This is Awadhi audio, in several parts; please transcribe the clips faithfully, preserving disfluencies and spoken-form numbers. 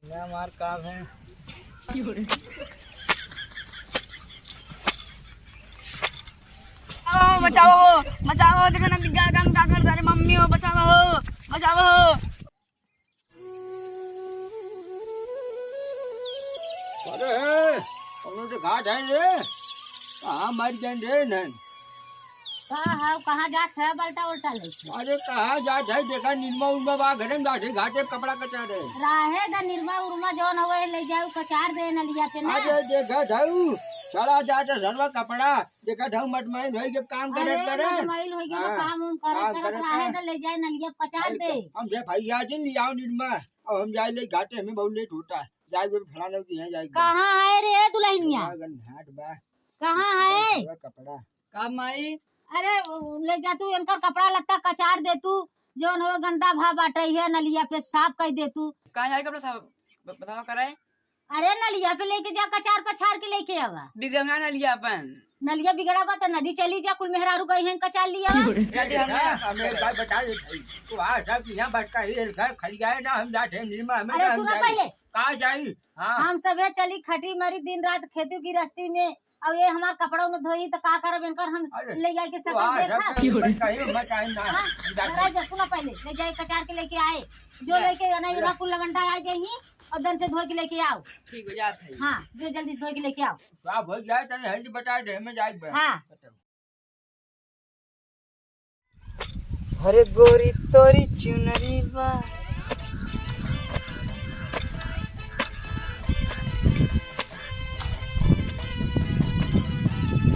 ना मार काम है। ओ, बचाओ, बचाओ, देखो ना, गा-, गा-, गा-, गा-, अरे मम्मी हो, बचाओ, बचाओ। अरे, कौनो तो घाट है रे? कहाँ मर गए रे नन? का है, कहाँ जात है बल्टा उल्टा लेके? अरे, कहाँ जात है? देखा, निरमा उनमा बा, घरे में जात है, घाटे में कपड़ा कचारे। राहे द निरमा उरमा जौन हवे, ले जाऊ कचार दे नलिया पे ना। अरे, देखा जाऊ, सड़ा जात है सरवा कपड़ा, देखा जाऊ मटमैल होई के काम करे अरे, करे। मटमैल होई के हाँ, काम उम करे काम करत करे, राहे हाँ। द ले जाए नलिया पे कचार अरे, दे। हम से भैया जी ले आओ निरमा, अब हम जाए ले घाटे, हमें बहुत लेट होता है, जाए वो फलाना के यहाँ जाए। कहाँ है रे दुल्हनिया? घाट बा। कहाँ है? कपड़ा। का माई? अरे, ले जा तू, इनकर कपड़ा लत्ता कचार दे तू, जौन हो गंदा भा बाटे है, नलिया पे साफ कर दे तू। कहाँ जाए कपड़ा साफ? ब-, बतावा करे। अरे, नलिया पे लेके जा, कचार पछार के लेके आवा। बिगड़ना नलिया अपन। नलिया बिगड़ा बा त नदी चली जा, कुल मेहरारू गई हैं, कचार लिया। नदी हम ना हमें एक बात बता दे भाई, तू आ सब यहाँ बटका ही खड़ी जाए ना, हम जाते हैं निरमा, हमें अरे, ना हम सुना जाए। पहले। कहाँ जाई? हाँ। हम सभे चली खटी मरी दिन रात खेती गृहस्थी में, और ये हमार कपड़ा में धोई तो का करब इनकर हम अरे, ले जाए के तो सकल हाँ, देखा। सब तो ऊपर कहीं मत आए ना। हाँ, हम जाते हैं। जरा जा सुना पहले, ले जाए कचार के लेके आए, जो ले। लेके आना, अरे। इमा कुल लवंडा आ जाई और दन से धो के लेके आओ। ठीक हो जात है। हाँ, जो जल्दी धो के लेके आओ। साफ हो जाए तने हल्दी बता दे, हमें जाए बे। हाँ। अरे गोरी तोरी चुनरी बा।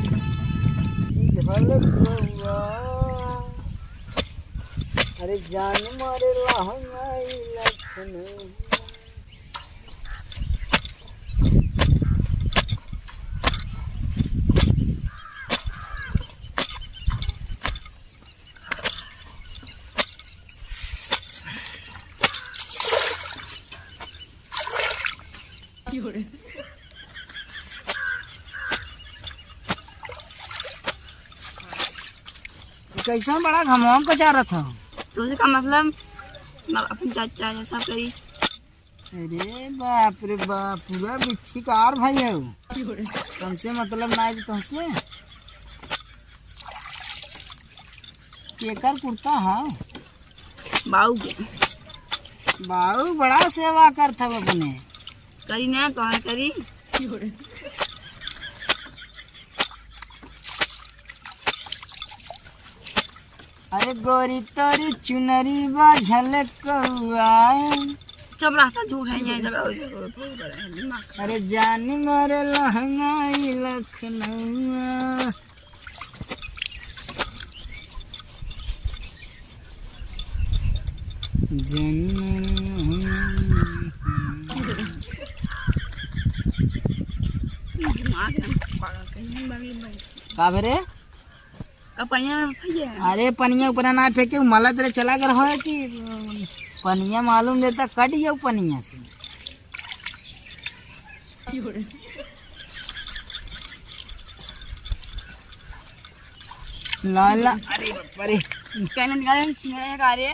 ई झलक रउआ। अरे जान मारे लहंगाई लखनऊ। कैसन बड़ा घमवा में कचारत हो? तुझे का मतलब? अपन चाचा जैसा करी। अरे बाप रे बाप, पूरा बिच्छी का आर भाई है वो। हमसे मतलब ना है तुमसे। केकर कुर्ता है? बाऊ के। बाऊ बड़ा सेवा करत हव अपने। करी ना, कौन करी? अरे गोरी तोरी चुनरी बा झलकउआ। चुप रह, सब झूठ है, यहाँ झगड़ा हो जाएगा, झगड़ा हो जाएगा, दिमाग खराब। अरे जान मारे लहंगाई लखनउआ। जान मारे लहंगाई लखनउआ। दिमाग ना पागल कहीं, बगल में। का बे रे? का पनिया में फेंके? अरे पनिया ऊपर ना फेंके, उ मलत रे चला कर हो कि पनिया मालूम देता कट गया पनिया से। ला ला, अरे बाप रे। कहने निकाले छिए का रे?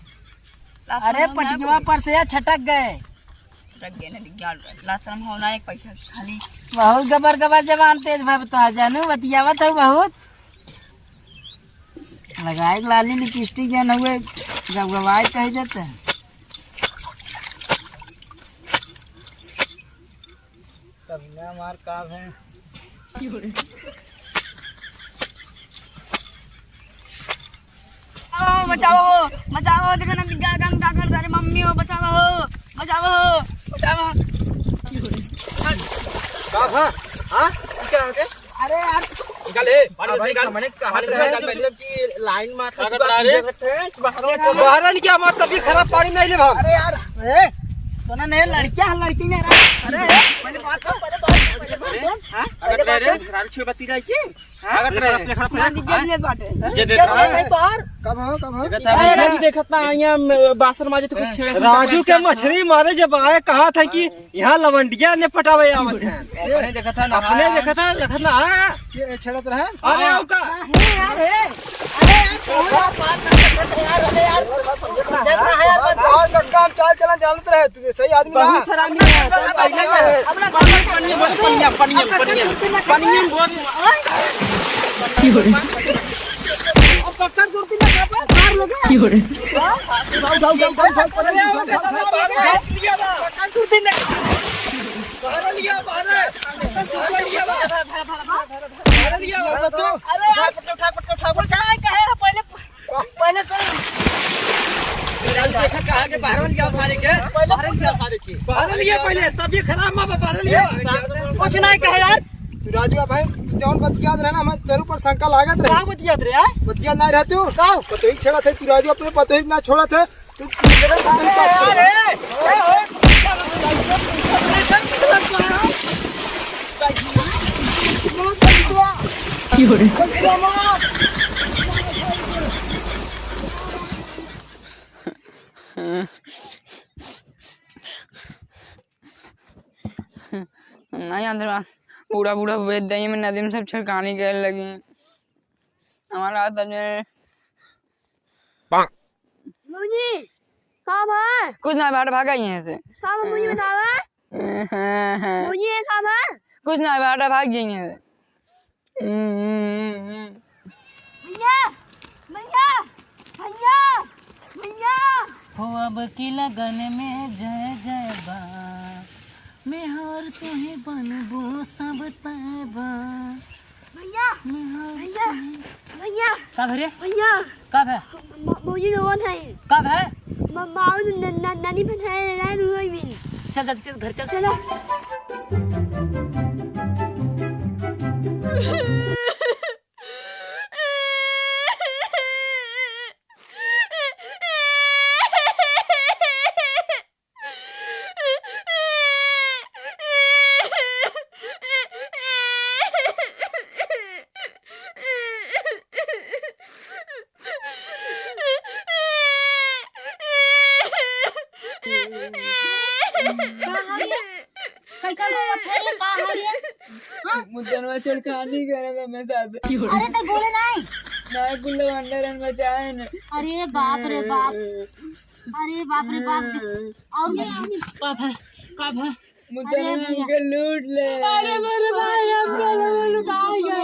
अरे पटिया पर से छटक गए। छटक गए ना, दिख गया। लाशरम हो ना, एक पैसा खाली। बहुत गबर गबर जबान तेज भाई तो आ जानू, बतियावत है बहुत। लगाए के लाली लिपस्टिक जन हुए, जब गवाए कह देते हैं। कमीना मार काम है। ओ, बचाओ, बचाओ, देखो ना, गा-, गा-, गा-, गा-, अरे मम्मी हो, बचाओ, बचाओ, बचाओ। का भा? हाँ? क्या हो गया? अरे यार, निकाल ए, पानी हाँ भाई, निकाल। हमने कहा पानी था निकाल, निकाल। मतलब कि लाइन मार का के कर रहा रे? बाहर निकल। बाहर नहीं क्या मार, तबीयत खराब, पानी नहीं ले भाग। अरे यार, ए, तो ना नहीं, लड़कियां हैं, लड़की नहीं रहा। अरे, ए, अरे, हाँ? अगर रहे रे, रारू छुए बत्ती रही छी? हाँ? अगर रहे। हाँ? जे देख रहा है। कब हो, कब हो? अरे, अभी देखत ना, यहाँ, म, बासन माजे तो कुछ छेड़े। राजू के मछली मारे जब आए, कहा था कि यहाँ लवंडिया ने पटावे आवत है। अपने देखत है ना। अपने देखत है, देखत ना, हाँ। के छेड़त रहे? अरे, हाँ। ओका। अरे यार, हे, अरे यार, कौन बात ना करत है यार, अरे यार, देखना है यार, बस। यार, कक्का, हम चाल चलन जानत रहे, तू सही आदमी ना। बहुत हरामी है, सब पहले का है। पनिया, पनिया, पनिया, पनिया, पनिया, पनिया, पनिया, बहुत। की हो रे? अब कक्का सुरती में खा पाए, मार लोगे। की हो रे? हाँ? उठाओ, उठाओ, उठाओ, उठाओ, उठाओ, पनिया, उठाओ, उठाओ, उठाओ, उठाओ। कक्का सुरती में। बाहर लिया, बाहर। बाहर लिया, बाहर। बाहर लिया, बाहर। अरे यार, पटक उठा, पटक उठा, पटक उठा, पहले पहले चल। चल, देखा कहाँ के बाहर लिया सारे के। बाहर लिया सारे के। बाहर लिया पहले, तब ये खराब माँ बाप बाहर लिया। कुछ नहीं कहे यार। तू राजू भाई, जौन बतियात रहे ना, हमें जरूर पर शंका लागत रहे। का बतियात रहे यार? बतियात नहीं रहे तू। का? पतोही छेड़ा थे, तू राजू अपने पतोही ना छोड़ा थे। तू दूसरे पतोही का छोड़ा। अरे, ए, ए, ओ, की हो रे? नहीं, अंदर बूढ़ा बूढ़ा बेद दही में नदी में सब छिड़कानी करे लगी। हमारा हाथ में मौजी, का भा? कुछ ना, बाहर भागा ही है से। का भा, मौजी बतावा? मौजी, ये का भा? कुछ ना, बाहर भाग जाइए। भैया, भैया, भैया, भैया। हो अब की लगन में जय जय बा, मेहर तुही बनबू सब तय बा। भैया, भैया, भैया। का भे रे? भैया। का भे? म-, म-, मौजी लोगन है। का भे? म-, माऊ न-, न-, नानी बहन है, राय रुई में। चल, जल्दी चल, घर चल। चलो। का हो रे? कैसन होत है रे? का हो रे? हाँ? मुद्दनवा छेड़खानी करे में, में साथ। अरे, तो बोले नहीं। ना, कुल लवंडा रन बचाए न। अरे बाप रे बाप। अरे बाप रे बाप। और का भा? का भा? मुद्दनवा हमके लूट ले। अरे मेरे भाई, हमके लूट गए।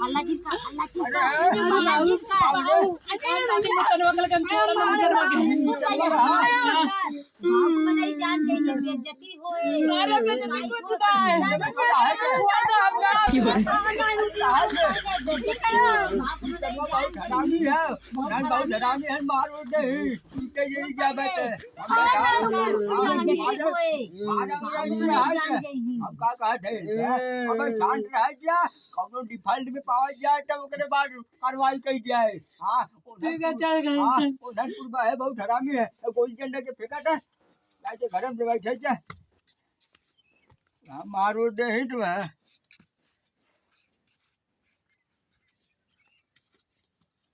अल्लाह जी का, अल्लाह जी का। अरे अल्लाह जी का। अरे बाबू, अरे बाबू। गाँव में नहीं जान जाएंगे, बेइज्जती होए। अरे बेइज्जती कुछ ना है। गाँव में नहीं जान जाएंगे। बहुत हरामी है, मारो नहीं। इनके यही क्या बात है? हम का कहा थे? हम का कहा थे? अबे शांत रह जा, कौनो default में पावा जाए तब ओकरे बाद कार्रवाई करी जाए। हाँ, ठीक है, चल गए, हाँ, चल। वो धनपुर बा है, बहुत हरामी है, गोली डंडा के फेंका था, जाके घर में बैठे जा। हाँ, मारो दे ही तो है।